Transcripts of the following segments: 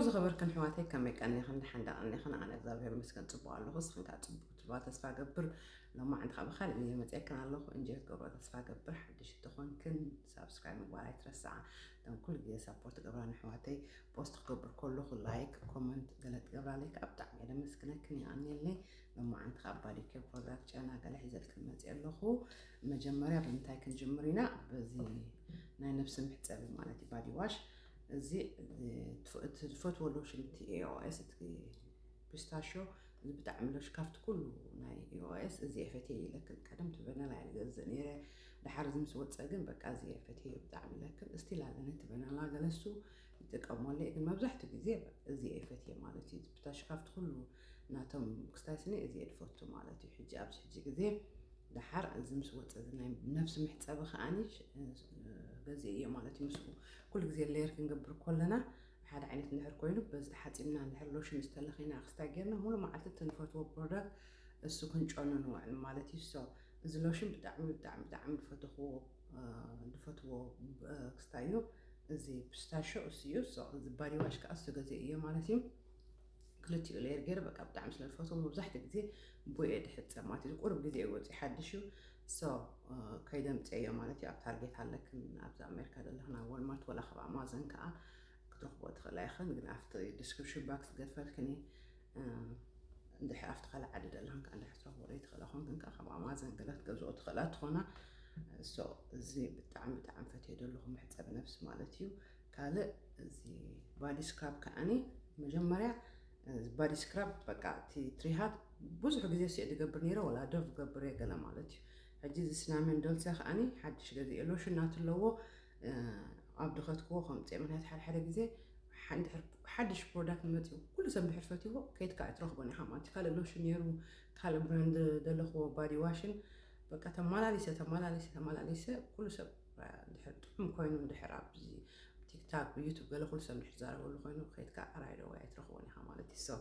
ዝኸበርክን ኣሕዋተይ፣ ከመይ ቀኒኽን? ደሓን ዶ ቀኒኽን? ኣነ እግዚኣብሔር ይመስገን ጽቡቕ ኣለኹ። ንስኽን ከኣ ጽቡቕ ትብላ ተስፋ ገብር። ሎማዓንቲ ከኣ ብኻልእ ቪድዮ መጺኤክን ኣለኹ። እንጆይ ክትገብርኦ ተስፋ ገብር። ሓድሽ እንተኾንክን ሳብስክራይብ ምግባር ኣይትረስዓ። እተን ኩሉ ግዜ ሳፖርት ትገብራኒ ኣሕዋተይ፣ ፖስት ክገብር ከለኹ ላይክ፣ ኮመንት ገለ ትገብራለይ ከኣ ብጣዕሚ እየ ደመስግነክን፣ የቐንየለይ። ሎማዓንቲ ከኣ ባዲ ኬር ፕሮዳክት ጨና ገለ ሒዘልክን መጺኤ ኣለኹ። መጀመርያ ብምንታይ ክንጅምር ኢና? በዚ ናይ ነብሲ መሕጸቢ ማለት እዩ፣ ባዲ ዋሽ። እዚ፣ እዚ ትፈ-፣ እቲ ዝፈትዎ ሎሽን እቲ ኤ ኦ ኤስ፣ እቲ ፒስታሽዮ፣ እዚ ብጣዕሚ ሎሽ ካብቲ ኩሉ ናይ ኤ ኦ ኤስ እዚ እየ ፈትየ ኢለክን። ቀደም እቲ ቨነላ እየ ዝገዝእ ነይረ፣ ደሓር እዚ ምስ ወጸ ግን በቃ እዚ እየ ፈትየ ብጣዕሚ ኢለክን። ስቲል ኣለኒ እቲ ቨነላ፣ ገለሱ ይጥቀመሉ እየ፣ ግን መብዛሕትኡ ግዜ እዚ እየ ፈትየ ማለት እዩ። እዚ ፒስታሽዮ ካብቲ ኩሉ ናቶም ክስታይ ስኒ እዚ እየ ዝፈቱ ማለት እዩ። ሕጂ ኣብዚ ሕጂ ግዜ ደሓር እዚ ምስ ወጸ፣ እዚ ናይ ነብሲ መሕጸቢ ከኣኒ ሽ-፣ ገዚኤ እየ ማለት እዩ። ምስኡ ኩሉ ግዜ ሌየር ክንገብር ከለና ሓደ ዓይነት እንድሕር ኮይኑ፣ በዚ ተሓጺብና እንድሕር ሎሽን ዝተለኺና ክስታይ ጌርና ሙሉ መዓልቲ እቲ ንፈትዎ ፕሮዳክት እሱ ክንጨኑ ንውዕል ማለት እዩ። ሶ እዚ ሎሽን ብጣዕሚ፣ ብጣዕሚ፣ ብጣዕሚ ዝፈተኽዎ፣ እ፣ ዝፈትዎ፣ እ፣ ክስታይ እዩ። እዚ ፒስታሽዮ እሱ እዩ። ሶ እዚ ባዲ ዋሽ ከኣ እሱ ገዚኤ እየ ማለት እዩ። ክልቲኡ ሌየር ገይረ በቃ ብጣዕሚ ስለ ዝፈትዎ መብዛሕትኡ ግዜ ብኡ እየ ድሕጸብ ማለት እዩ። ቁሩብ ግዜ እዩ ወጺኡ፣ ሓድሽ እዩ። ሶ፣ እ፣ ከይደምጽኤዮ ማለት እዩ። ኣብ ታርጌት ኣለክን ኣብዚ ኣሜሪካ ዘለኽን ኣብ ወልማርት ወላ ካብ ኣማዞን ከኣ ክትረኽቦ ትኽእላ ኢኽን። ግን ኣብቲ ዲስክሪፕሽን ባክስ ገድፈልክን እየ። እ፣ እንድሕር ኣብቲ ካልእ ዓዲ ዘለኽን ከኣ እንድሕር ትረኽቦ ዘይትኽእላ ኮንክን ከኣ ካብ ኣማዞን ገለ ክትገዝኦ ትኽእላ ትኾና። ሶ እዚ ብጣዕሚ ብጣዕሚ ፈትየ ዘለኹ መሕጸቢ ነብሲ ማለት እዩ። ካልእ እዚ ባዲ ስክራብ ከኣኒ መጀመርያ፣ እ፣ ባዲ ስክራብ በቃ እቲ ትሪሃት ብዙሕ ግዜ ስየ ዝገብር ነይረ፣ ወላ ዶቭ ዝገብር እየ ገለ ማለት እዩ። ሕጂ እዚ ሲናመን ዶልሰ ከኣኒ ሓድሽ ገዚኤ ሎሽን ናቱ ኣለዎ፣ እ፣ ኣብ ድኸትክዎ ከምጽእ፣ ምክንያቱ ሓደ ሓደ ግዜ ሓ-፣ እንድሕር ሓድሽ ፕሮዳክት መጺኡ ኩሉ ሰብ እንድሕር ፈትይዎ ከይድካ ኣይትረኽቦን ኢኻ ማለት እዩ። ካልእ ሎሽን ነይሩ፣ ካልእ ብራንድ ዘለኽዎ ባዲ ዋሽን በቃ ተመላሊሰ፣ ተመላሊሰ፣ ተመላሊሰ ኩሉ ሰብ እንድሕር ጥዑም ኮይኑ፣ እንድሕር ኣብዚ ቲክታክ፣ ብዩቱብ ገለ ኩሉ ሰብ እንድሕር ዝዛረበሉ ኮይኑ ከይድካ ራይት ኣወይ ኣይትረኽቦን ኢኻ ማለት እዩ። ሶ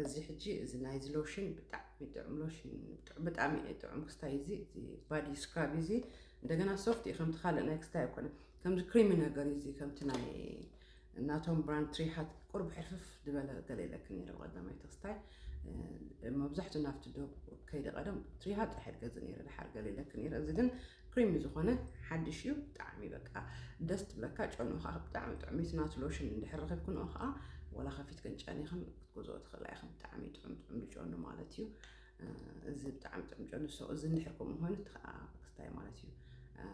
እዚ ሕጂ እዚ ናይዚ ሎሽን ብጣዕሚ ጥዑም ሎሽን፣ ጥዑም፣ ብጣዕሚ እዩ ጥዑም ክስታይ። እዚ፣ እዚ ባዲ ስክራብ እዚ እንደገና ሶፍት እዩ፣ ከምቲ ካልእ ናይ ክስታይ ኣይኮነን። ከምዚ ክሪሚ ነገር እዩ እዚ፣ ከምቲ ናይ ናቶም ብራንድ ትሪሃት ቁሩብ ሕርፍፍ ዝበለ ገለ ኢለክን ነይረ ብቐዳማይ ተክስታይ። እ፣ መብዛሕትኡ ናብቲ ዶብ ከይደ ቀደም ትሪሃት ጥራሕ እየ ዝገዝእ ነይረ፣ ድሓር ገለ ኢለክን ነይረ። እዚ ግን ክሪሚ ዝኾነ ሓድሽ እዩ፣ ብጣዕሚ በቃ ደስ ትብለካ። ጨኑ ከዓ ብጣዕሚ ጥዑም እዩ። እቲ ናቱ ሎሽን እንድሕር ረኺብክንኦ ከዓ ወላ ከፊትክን ጨኒኽን ክትገዝኦ ትኽእላ ኢኽን። ብጣዕሚ ጥዑም ጥዑም እዩ ጨኑ ማለት እዩ። እ፣ እዚ ብጣዕሚ ጥዑም ጨኑ። ሶ እዚ እንድሕር ከምኡ ኮይኑ እቲ ከዓ ክስታይ ማለት እዩ፣ እ፣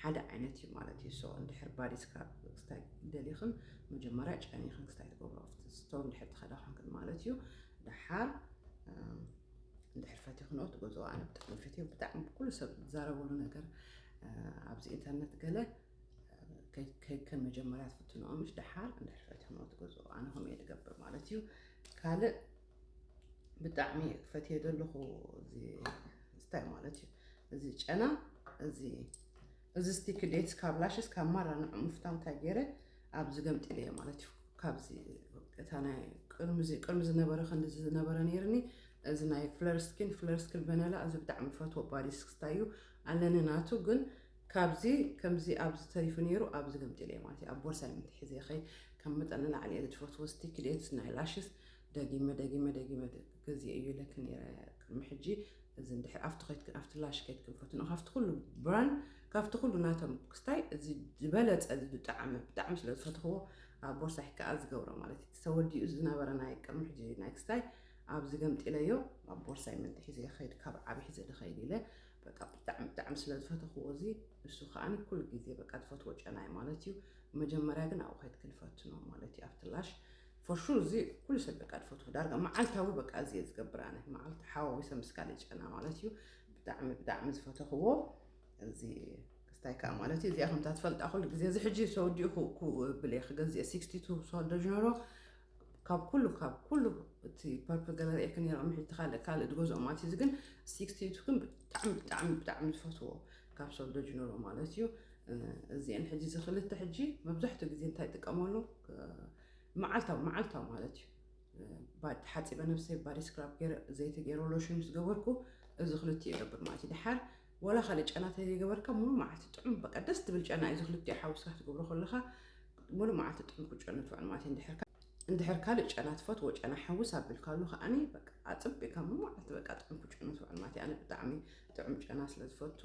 ሓደ ዓይነት እዩ ማለት እዩ። ሶ እንድሕር ባዲ ስክራብ ክስታይ ደሊኽን መጀመርያ ጨኒኽን ክስታይ ትገብሮ ኣብቲ ስቶር እንድሕር ትኸዳ ኮንክን ማለት እዩ። ደሓር፣ እ፣ እንድሕር ፈቲኽንኦ ትገዝኦ። ኣነ ብጣዕሚ ፈትዮ፣ ብጣዕሚ ኩሉ ሰብ ዝዛረበሉ ነገር፣ እ፣ ኣብዚ ኢንተርነት ገለ፣ እ፣ ከይ-፣ ከይድክን መጀመርያ ትፍትንኦ፣ ምሽ ደሓር እንድሕር ፈቲኽንኦ ትገዝኦ። ኣነ ከምኡ እየ ዝገብር ማለት እዩ። ካልእ ብጣዕሚ ፈትየ ዘለኹ እዚ ስታይ ማለት እዩ። እዚ ጨና፣ እዚ፣ እዚ ስቲኪ ዴትስ ካብ ላሽስ ካብ ማራ ንዕኡ ምፍታው እንታይ ገይረ ኣብዚ ገምጢለዮ ማለት እዩ። ካብዚ እታ ናይ ቅድሚ እዚ፣ ቅድሚ ዝነበረ ክንዲ ዝነበረ ነይርኒ፣ እዚ ናይ ፍለር ስኪን፣ ፍለር ስኪን ቨነላ፣ እዚ ብጣዕሚ ፈትዎ ባዲ ስክስታይ እዩ። ኣለኒ ናቱ፣ ግን ካብዚ ከምዚ ኣብዚ ተሪፉ ነይሩ፣ ኣብዚ ገምጢለዮ ማለት እዩ። ኣብ ቦርሳይ ምትሒዘ ይኸይድ። ካብ መጠን ንላዕሊ እየ ዝፈትዎ ስቲኪ ዴትስ ናይ ላሽስ። ደጊመ፣ ደጊመ፣ ደጊመ ገዚኤ እዩ ኢለክን ነይረ ቅድሚ ሕጂ። እዚ እንድሕር ኣብቲ ከይድክን፣ ኣብቲ ላሽ ከይድክን ፈትንኦ። ካብቲ ኩሉ ብራንድ፣ ካብቲ ኩሉ ናቶም ክስታይ እዚ ዝበለጸ፣ እዚ ብጣዕሚ፣ ብጣዕሚ ስለ ዝፈትኽዎ ኣብ ቦርሳይ ከኣ ዝገብሮ ማለት እዩ። ተወዲኡ ዝነበረ ናይ ቅድሚ ሕጂ ናይ ክስታይ ኣብዚ ገምጢለዮ፣ ኣብ ቦርሳይ ምንጢ ሒዘ ይኸይድ፣ ካብ ዓቢ ሒዘ ዝኸይድ ኢለ። በቃ ብጣዕሚ፣ ብጣዕሚ ስለ ዝፈተኽዎ እዚ፣ እሱ ከኣኒ ኩሉ ግዜ በቃ ዝፈትዎ ጨና እዩ ማለት እዩ። መጀመርያ ግን ኣብኡ ከይድክን ፈትኖ ማለት እዩ፣ ኣብቲ ላሽ። ፎር ሹር እዚ ኩሉ ሰብ በቃ ዝፈትዎ፣ ዳርጋ መዓልታዊ በቃ እዚ እየ ዝገብር ኣነ። መዓልቲ ሓዋዊሰ ምስ ካልእ ጨና ማለት እዩ። ብጣዕሚ፣ ብጣዕሚ ዝፈተኽዎ እዚ ክስታይ ከኣ ማለት እዩ። እዚኣ ከምታ ትፈልጣ ኩሉ ግዜ እዚ ሕጂ ተወዲኡ ክብል እየ ክገዝእ ሲክስቲ ቱ ሶል ደ ጀነሮ። ካብ ኩሉ፣ ካብ ኩሉ እቲ ፐርፕል ገለ ርእየክን ነይረ፣ ቅድሚ ሕጂ ካልእ፣ ካልእ ዝገዝኦ ማለት እዩ። እዚ ግን ሲክስቲ ቱ ግን ብጣዕሚ፣ ብጣዕሚ፣ ብጣዕሚ ዝፈትዎ ካብ ሶል ደ ጀነሮ ማለት እዩ። እ፣ እዚአን ሕጂ እዚ ክልተ ሕጂ መብዛሕትኡ ግዜ እንታይ ይጥቀመሉ? እ፣ መዓልታዊ፣ መዓልታዊ ማለት እዩ። እ፣ ባድ-፣ ሓጺበ ነብሰይ ባዲ ስክራብ ገይረ፣ ዘይቲ ገይረ፣ ሎሽን ምስ ገበርኩ፣ እዚ ክልቲኡ ይገብር ማለት እዩ። ድሓር ወላ ካልእ ጨና ተዘይገበርካ፣ ሙሉ መዓልቲ ጥዑም፣ በቃ ደስ ትብል ጨና እዩ። እዚ ክልቲኡ ሓዊስካ ክትገብሮ ከለኻ፣ ሙሉ መዓልቲ ጥዑም ክትጨኑ ትውዕል ማለት እዩ። እንድሕር እንድሕር ካልእ ጨና ትፈትዎ ጨና ሕውስ ኣቢልካሉ ከዓኒ በቃ ኣጽቢቕካ መዓልቲ በቃ ጥዑም ክጨኑ ትውዕል ማለት እዩ። ኣነ ብጣዕሚ ጥዑም ጨና ስለ ዝፈቱ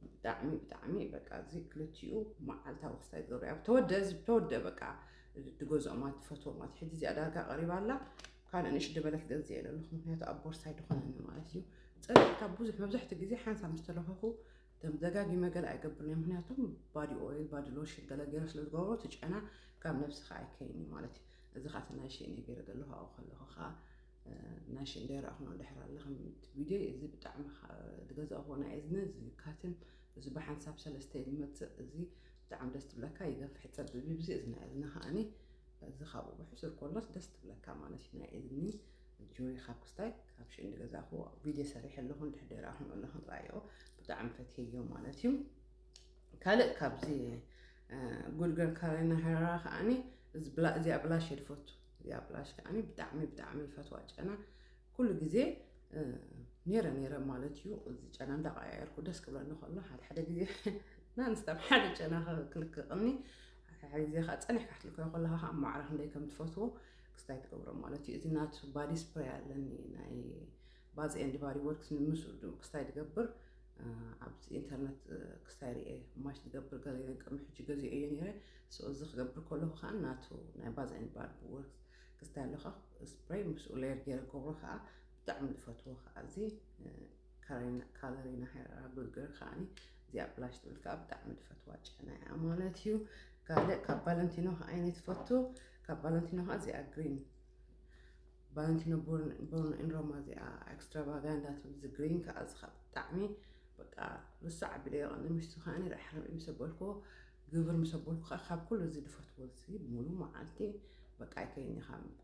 ብጣዕሚ ብጣዕሚ በቃ እዚ ክልቲኡ መዓልታዊ ክስታይ ዝገብሩ ኣብ ተወደ እዚ ተወደ በቃ ድገዝኦ ማለት ትፈትዎ ማለት ሕጂ እዚኣ ዳርጋ ቀሪባ ኣላ። ካልእ ንእሽ ድበለ ክገዝእ የለ ኣለኹ ምክንያቱ ኣብ ቦርሳይ ድኾነኒ ማለት እዩ። ጸኒሕካ ብዙሕ መብዛሕትኡ ግዜ ሓንሳብ ምስ ተለኸኹ ደም ደጋጊመ ገለ ኣይገብርን እየ ምክንያቱ ባዲ ኦይል ባዲ ሎሽን ገለ ገይረ ስለ ዝገብሮ እቲ ጨና ካብ ነብስኻ ኣይከይን እዩ ማለት እዩ። እዚ ከዓ እቲ ናይ ሽእኒ ገይረ ዘለኹ ኣብኡ ከለኹ ከዓ ናይ ሽእኒ ደይረእኹ እንድሕር ኣለኹ ቪድዮ እዚ ብጣዕሚ ዝገዛእኹ ናይ እዝኒ እዚ ካትን እዚ ብሓንሳብ ሰለስተ ዝመፅእ እዚ ብጣዕሚ ደስ ትብለካ ይገፍሕ ፀብብ እዩ ብዚ እዚ ናይ እዝኒ ከዓኒ እዚ ካብኡ ብሕሱር ከሎስ ደስ ትብለካ ማለት እዩ ናይ እዝኒ ጁሪ ካብ ክስታይ ካብ ሽእኒ ገዛእኹ ቪድዮ ሰሪሐ ኣለኹ እንድሕር ደይረእኹም ኣለኹ ረኣዮ ብጣዕሚ ፈትየዮ ማለት እዩ። ካልእ ካብዚ ጉድገር ካሬና ሄራራ ከዓኒ እዚኣ ብላሽ የድፈቱ እዚኣ ብላሽ ከዓኒ ብጣዕሚ ብጣዕሚ ይፈትዋ ጨና ኩሉ ግዜ ነረ ነረ ማለት እዩ። እዚ ጨና እንዳቀያየርኩ ደስ ክብለኒ ከሎ ሓደ ሓደ ግዜ ናንስታብ ሓደ ጨና ክልክቕኒ ሓደ ግዜ ከዓ ፀኒሕካ ክትልከዮ ከለካ ከዓ ማዕረ ክንደይ ከም ትፈትዎ ክስታይ ትገብሮ ማለት እዩ። እዚ ናቱ ባዲ ስፕሬይ ኣለኒ ናይ ባዝ ኤንድ ባዲ ወርክስ ንምስኡ ክስታይ ትገብር ኣብዚ ኢንተርነት ክስታይ ርኤ ማሽ ዝገብር ገለ ቅድሚ ሕጂ ገዚኦ እየ ነረ። እዚ ክገብር ከለኹ ከዓ ናቱ ናይ ባዝ ኤንድ ባዲ ወርክስ ክስታይ ኣለካ ስፕሬይ ምስኡ ሌየር ገይረ ገብሮ ከዓ ብጣዕሚ ዝፈትዎ ከዓ እዚ ካለሪና ሃይራ ብርገር ከዓኒ እዚኣ ብላሽ ትብል ከዓ ብጣዕሚ ዝፈትዋ ጨና እያ ማለት እዩ። ካልእ ካብ ቫለንቲኖ ከዓ ዓይነት ትፈቱ ካብ ቫለንቲኖ ከዓ እዚኣ ግሪን ቫለንቲኖ ቦርን ኢን ሮማ እዚኣ ኤክስትራቫጋንዳ ትብል እዚ ግሪን ከዓ እዚ ከዓ ብጣዕሚ በቃ ርሳዕ ኣቢለ የቐኒ ምሽቱ ከዓኒ ርሕርም ምስ ኣበልኩዎ ግብር ምስ ኣበልኩ ከዓ ካብ ኩሉ እዚ ዝፈትዎ እዚ ሙሉ መዓልቲ በቃ ኣይከይኒ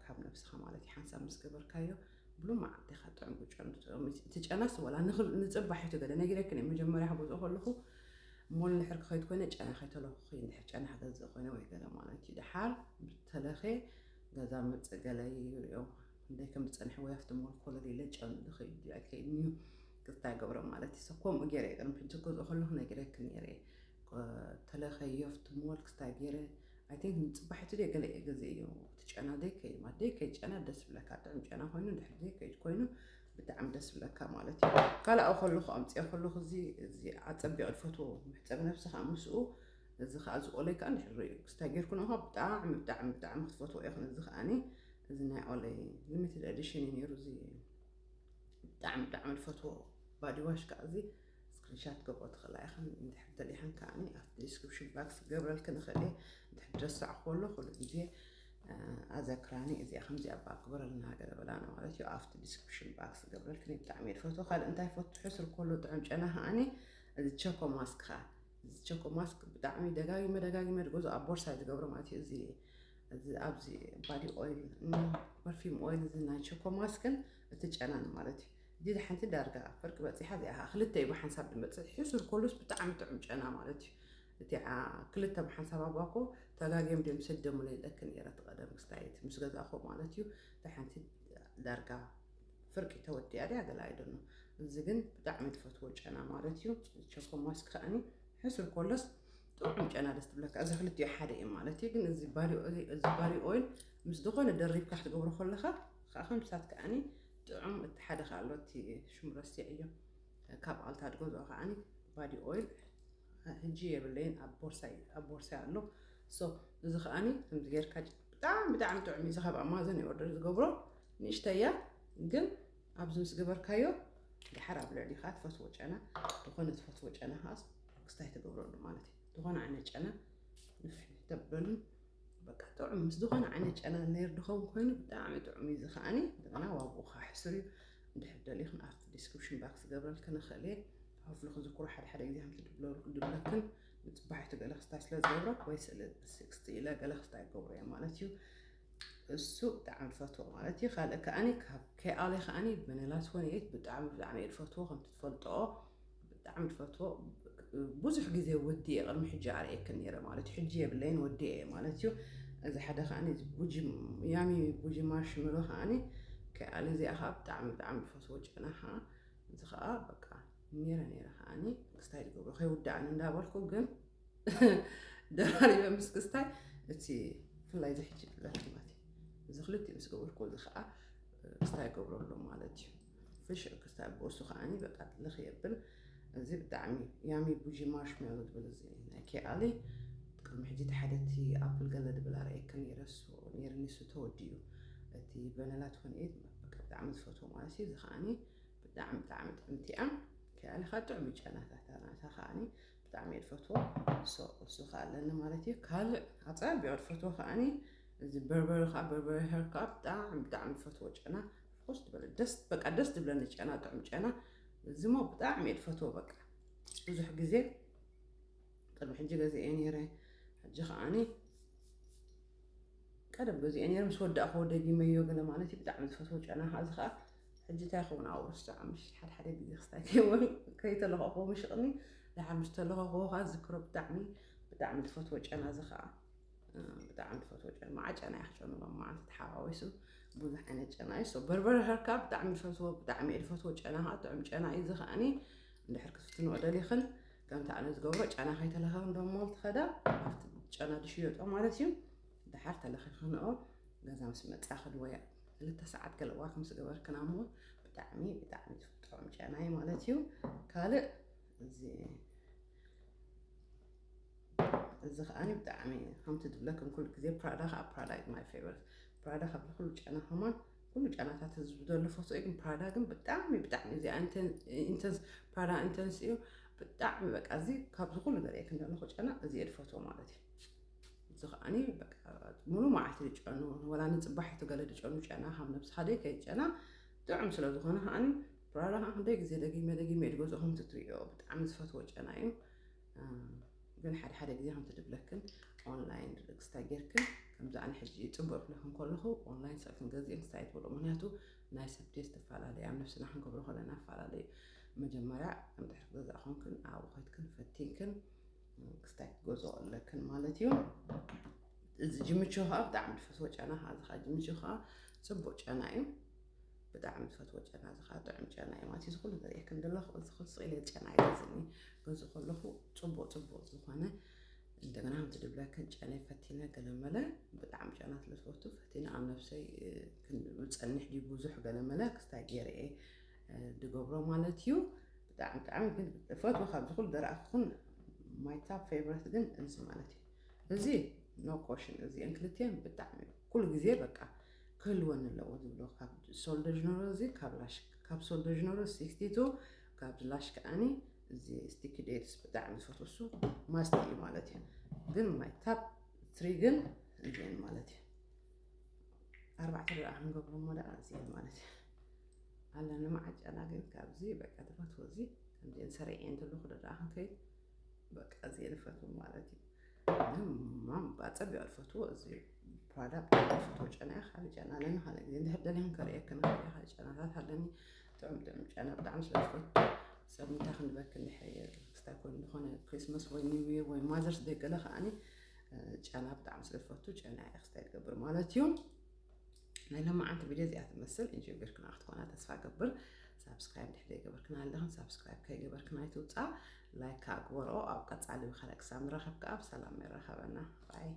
ካብ ነብስኻ ማለት እዩ ሓንሳብ ምስ ገበርካዮ ብሉ መዓልቲ ኢኻ ጥዑም ቅጫ እቲ ጨናስ ወላ ንፅባሕ እዩ ትገለ ነጊረክን እየ መጀመርያ ክገዝኦ ከለኹ ሞል ንድሕር ክኸይድ ኮይነ ጨና ከይተለኹ እንድሕር ጨና ክገዝእ ኮይነ ወይ ገለ ማለት እዩ ድሓር ተለኸ ገዛ መፅእ ገለ ይሪኦ ክንደይ ከም ዝፀንሐ ወይ ኣብቲ ሞል ኮለል ኢለ ጨኑ ዝኸይድ ኣይከይድን እዩ ክስታይ ገብሮ ማለት እዩ ከምኡ ገይረ እየ ቅድሚ ሕጂ ክገዝኦ ከለኹ ነጊረክን ነይረ እየ ተለኸዮ ኣብቲ ሞል ክስታይ ገይረ ኣይቲንክ ንፅባሒቱ ድየ ገለ እየ ገዚእዮ እቲ ጨና ደይ ከይድ ማለት ደይ ከይድ ጨና ደስ ብለካ ጥዕም ጨና ኮይኑ ድሕሪ ደይ ከይድ ኮይኑ ብጣዕሚ ደስ ብለካ ማለት እዩ ካልእ ከለኹ ኣምፅኦ ከለኹ እዚ ኣፀቢቕ ዝፈትዎ መሕፀቢ ነብሲ ከዓ ምስኡ እዚ ከዓ እዚ ኦለይ ከዓ እንድሕር ርእዩ ክስታይ ጌርኩ ንኻ ብጣዕሚ ብጣዕሚ ብጣዕሚ ክትፈትዎ ኢኹም እዚ ከዓኒ እዚ ናይ ኦለይ ሊሚትድ ኤዲሽን እዩ ነይሩ እዚ ብጣዕሚ ብጣዕሚ ዝፈትዎ ባዲ ዋሽ ከዓ እዚ ስክሪንሻት ገብሮ ትኽእላ ኢኽን እንድሕር ደሊኽን ከዓኒ ኣብቲ ዲስክሪፕሽን ባክስ ክገብረልክን እኽእል እየ እንድሕር ድረሳዕ ከሎ ኩሉ ግዜ ኣዘክራኒ እዚኣ ከምዚኣ እባ ግበረልና ገለ በላና ማለት እዩ ኣብቲ ዲስክሪፕሽን ባክስ ክገብረልክን ብጣዕሚ እየ ዝፈትዎ ካልእ እንታይ ፈቱ ሕስር ከሎ ጥዑም ጨና ከዓኒ እዚ ቸኮ ማስክ ኸዓ እዚ ቸኮ ማስክ ብጣዕሚ ደጋጊመ ደጋጊመ ዝገዝኦ ኣብ ቦርሳ ዝገብሮ ማለት እዩ እዚ ኣብዚ ባዲ ኦይል ፐርፊም ኦይል እዚ ናይ ቸኮ ማስክን እቲ ጨናን ማለት እዩ ዲድ ሓንቲ ዳርጋ ፍርቂ በፂሓ እዚኣ ከዓ ክልተ እዩ ብሓንሳብ ድመፅእ ሕሱር ኮሉስ ብጣዕሚ ጥዑም ጨና ማለት እዩ እቲ ክልተ ብሓንሳብ ኣጓኮ ተጋጊም ድም ስደሙለ ይለክ ነረ ትቀደም ክስታየት ምስ ገዛእኮ ማለት እዩ እቲ ሓንቲ ዳርጋ ፍርቂ ተወዲኣ ድያ ገለ ኣይደኖ እዚ ግን ብጣዕሚ ትፈትዎ ጨና ማለት እዩ ቸኮ ማስክ ከዓኒ ሕሱር ኮሎስ ጥዑም ጨና ደስ ትብለካ እዚ ክልቲኡ ሓደ እዩ ማለት እዩ ግን እዚ ባሪ ኦይል ምስ ዝኾነ ደሪብካ ክትገብሮ ከለኻ ከዓ ከምሳት ከዓኒ ጥዑም እቲ ሓደ ከዓ ኣሎ እቲ ሽሙ ረሲዐዮ ካብ ኣልታ ድገዝኦ ከዓኒ ባዲ ኦይል ሕጂ የብለይን ኣብ ቦርሳይ ኣብ ቦርሳይ ኣሎ ሶ እዚ ከዓኒ ከምዚ ጌርካ ብጣዕሚ ብጣዕሚ ጥዑም እዩ እዚ ካብ ኣማዞን እዩ ኦርደር ዝገብሮ ንእሽተያ ግን ኣብዚ ምስ ገበርካዮ ድሓር ኣብ ልዕሊኻ ትፈትዎ ጨና ዝኾነ ትፈትዎ ጨና ከዓስ ክስታይ ትገብረሉ ማለት እዩ ዝኾነ ዓይነት ጨና ንፍሕ ተብለሉ በቃ ጥዑም ምስ ዝኾነ ዓይነት ጨና ነይር ድኸውን ኮይኑ ብጣዕሚ ጥዑም እዩ ዝኸዓኒ እንደገና ዋግኡ ከዓ ሕሱር እዩ እንድሕር ደሊኽን ኣብቲ ዲስክሪፕሽን ባክስ ገብረልክን እኽእል እየ ሃፍሉ ክዝክሮ ሓደ ሓደ ግዜ ከምቲ ድብለክን ንፅባሒቱ ገለ ክስታይ ስለ ዝገብሮ ወይ ስእሊ ስክስቲ ኢለ ገለ ክስታይ ገብሮ እየ ማለት እዩ እሱ ብጣዕሚ ዝፈትዎ ማለት እዩ ካልእ ከዓኒ ካብ ከይኣለ ከዓኒ በነላት ሆነ እየት ብጣዕሚ ብጣዕሚ እየ ዝፈትዎ ከምቲ ትፈልጥኦ ብጣዕሚ ዝፈትዎ ብዙሕ ግዜ ወዲየ ቅድሚ ሕጂ ኣርእየክን ነይረ ማለት እዩ ሕጂ የብለይን ወዲየ እየ ማለት እዩ እዚ ሓደ ከዓኒ ያሚ ቡጂ ማርሽመሎ ከዓኒ ከይኣለ እዚኣ ከዓ ብጣዕሚ ብጣዕሚ ዝፈትዎ ጨና ከዓ እዚ ከዓ በቃ ነይረ ነይረ ከዓኒ ክስታይ ዝገብሮ ከይውዳእኒ እንዳበልኩ ግን ደራሪበ ምስ ክስታይ እቲ ፍላይ ዝሕጂ ዝብለክን ማለት እዩ እዚ ክልቲኡ ምስ ገበርኩ፣ እዚ ከዓ ክስታይ ገብረሉ ማለት እዩ። ፍሽ ክስታይ ብእሱ ከዓኒ በቃ ልኽ የብል። እዚ ብጣዕሚ ያሚ ቡጂ ማርሽሜሎ ዝብል፣ እዚ ናይ ኬኣሊ ቅድሚ ሕጂ እቲ ሓደ እቲ ኣፕል ገለ ድብል ኣርእየኪ ነይረ፣ እሱ ነይርኒ፣ እሱ ተወዲኡ። እቲ ቨነላ ትኾን እየ በቃ ብጣዕሚ ዝፈትዎ ማለት እዩ። እዚ ከዓኒ ብጣዕሚ ብጣዕሚ ጥዕምቲ እያ። ኬኣሊ ከዓ ጥዑም ጨናታት ናታ ከዓኒ ብጣዕሚ እየ ዝፈትዎ። እሱ እሱ ከዓ ኣለኒ ማለት እዩ። ካልእ ኣፃቢኦ ዝፈትዎ ከዓኒ እዚ በርበረ ከዓ፣ በርበረ ሄር ከዓ ብጣዕሚ ብጣዕሚ ዝፈትዎ ጨና። ርኩስ ዝበለ ደስ በቃ ደስ ዝብለኒ ጨና፣ ጥዑም ጨና። እዚ ሞ ብጣዕሚ እየ ዝፈትዎ። በቃ ብዙሕ ግዜ ቅድሚ ሕጂ ገዚኤ ነይረ። ሕጂ ከዓኒ ቀደም ገዚኤ ነይረ፣ ምስ ወዳእክዎ ደጊመዮ ገለ ማለት እዩ። ብጣዕሚ ዝፈትዎ ጨና ከዓ፣ እዚ ከዓ ሕጂ እንታይ ይኸውን ኣብኡ ረስዖ፣ ምሽ ሓደ ሓደ ግዜ ክስታይ ከይተለኸኽዎ ምሽቕኒ፣ ድሓር ምስ ተለኸኽዎ ከዓ ዝክሮ። ብጣዕሚ ብጣዕሚ ዝፈትዎ ጨና እዚ ከዓ፣ እ፣ ብጣዕሚ ዝፈትዎ ጨና፣ መዓ ጨና እየ ክጨኑ ሎም መዓልቲ ተሓዋዊሱ ብዙሕ ዓይነት ጨና እዩ። ሶ በርበረ ሄር ከዓ ብጣዕሚ ዝፈትዎ፣ ብጣዕሚ እየ ዝፈትዎ ጨና ከዓ፣ ጥዑም ጨና እዩ። እዚ ከዓኒ እንድሕር ክትፍትንኦ ደሊኽን ከምቲ ኣነ ዝገብሮ ጨና ከይተለኸኽን ደሞ ትኸዳ ኣብቲ ጨና ዝሽየጦ ማለት እዩ። ድሓር ተለኺኽንኦ ገዛ ምስ መጻኽን ወይ ክልተ ሰዓት ገለ እዋ ከም ዝገበርክን እሞ ብጣዕሚ ብጣዕሚ ጥዑም ጨና እዩ ማለት እዩ። ካልእ እዚ እዚ ከዓኒ ብጣዕሚ ከምቲ ዝብለክን ኩሉ ግዜ ፕራዳ ከዓ፣ ፕራዳ is my favorite። ፕራዳ ካብ ኩሉ ጨና ከማን ኩሉ ጨናታት ህዝቢ ዘሎ ፈትዎ እዩ፣ ግን ፕራዳ ግን ብጣዕሚ ብጣዕሚ እዚ ኢንተንስ ፕራዳ ኢንተንስ እዩ ብጣዕሚ በቃ። እዚ ካብዚ ኩሉ ዘርእየክን ዘለኹ ጨና እዚ እየ ዝፈትዎ ማለት እዩ። እዚ ከዓኒ በቃ ሙሉ መዓልቲ ዝጨኑ፣ ወላ ንፅባሒቱ ገለ ዝጨኑ ጨና ካብ ነብስኻ ደይ ከይጨና ጥዑም ስለ ዝኾነ ከዓኒ ፕራዳ ከዓ ክንደይ ግዜ ደጊመ ደጊመ እየ ዝገዝኦ። ከምቲ ትርእዮ ብጣዕሚ ዝፈትዎ ጨና እዩ። እ፣ ግን ሓደ ሓደ ግዜ ከምቲ ድብለክን ኦንላይን ርግስታ ጌርክን ከምዚ ኣነ ሕጂ ፅቡቅ ክብለክን ከለኹ ኦንላይን ሰብ ክንገዝእን ክስታይ ትብሎ። ምክንያቱ ናይ ሰብ ቴስት ትፈላለዩ፣ ኣብ ነብስና ክንገብሮ ከለና ትፈላለዩ። መጀመርያ እንድሕር ገዛ ኮንክን ኣብኡ ከድክን ፈቲንክን ክስታይ ክትገዝኦ ኣለክን ማለት እዩ። እዚ ጅምቹ ከዓ ብጣዕሚ ዝፈትዎ ጨና ከዓ፣ እዚ ከዓ ጅምቹ ከዓ ፅቡቅ ጨና እዩ። ብጣዕሚ ዝፈትዎ ጨና፣ እዚ ከዓ ጥዑም ጨና እዩ ማለት እዩ። እዚ ኩሉ ዘርእየክን ዘለኹ፣ እዚ ኩሉ ስቕ ኢለ ጨና ኣይገዝእን እየ። ገዝእ ከለኹ ፅቡቅ ፅቡቅ ዝኾነ፣ እንደገና ከምቲ ድብለክን ጨነይ ፈቲነ ገለመለ፣ ብጣዕሚ ጨና ስለ ዝፈቱ ፈቲነ ኣብ ነብሰይ፣ እ፣ ክን-፣ ዝፀንሕ ድዩ ብዙሕ ገለመለ ክስታይ ገይረ እየ፣ እ፣ ድገብሮ ማለት እዩ። ብጣዕሚ ብጣዕሚ ግን ፈትዎ ካብዚ ኩሉ ዘረኣኹን my top favorite ግን እዚ ማለት እዩ። እዚ no question፣ እዚአን ክልቲአን ብጣዕሚ ኩሉ ግዜ በቃ ክህልወኒ ኣለዎ ዝብሎ፣ ካብ ሶል ደ ጀነሮ፣ እዚ ካብ ላሽ፣ ካብ ሶል ደ ጀነሮ ሲክስቲ ቱ፣ ካብ ላሽ ከዓኒ እዚ ስቲኪ ዴትስ ብጣዕሚ ዝፈትዎ፣ እሱ ማስት እዩ ማለት እዩ። ግን my top three ግን እዚአን ማለት እዩ። ኣርባዕተ ደኣ ክንገብሮ እሞ ደኣ እዚአን ማለት እዩ። ኣለኒ መዓት ጨና ግን ካብዚ በቃ ዝፈትዎ እዚ ከምዚአን ሰሪዐ እንተለኹ ደኣ ክንከይድ በቃ እዚ እየ ዝፈትዎ ማለት እዩ። ግን ማም ባጸቢያ ዝፈትዎ እዚ ፕራዳ ብጣዕሚ ዝፈትዎ ጨና እያ። ካልእ ጨና ኣለኒ፣ ካልእ ግዜ እንድሕር ደሊኽን ከርእየክን እኽእል እየ። ካልእ ጨናታት ኣለኒ፣ ጥዑም ጥዑም ጨና ብጣዕሚ ስለ ዝፈቱ። ሰብ እንታይ ክንበክ እንድሕር እየ ክስታይ ኮይኑ ዝኾነ ክሪስማስ ወይ ኒው ይር ወይ ማዘርስ ደይ ገለ ከዓኒ፣ እ፣ ጨና ብጣዕሚ ስለ ዝፈቱ ጨና እየ ክስታይ ዝገብር ማለት እዩ። ናይ ሎማዓንቲ ቪድዮ እዚኣ ትመስል። ኢንጆይ ጌርክና ክትኮና ተስፋ ገብር። ሳብስክራይብ ድሕር ዘይገበርክና ኣለኽን፣ ሳብስክራይብ ከይገበርክና ኣይትውፃ። ላይክ ከዓ ግበርኦ። ኣብ ቀፃሊ ብካልእ ክሳብ ንራኸብ ከዓ ብሰላም የራኸበና። ባይ።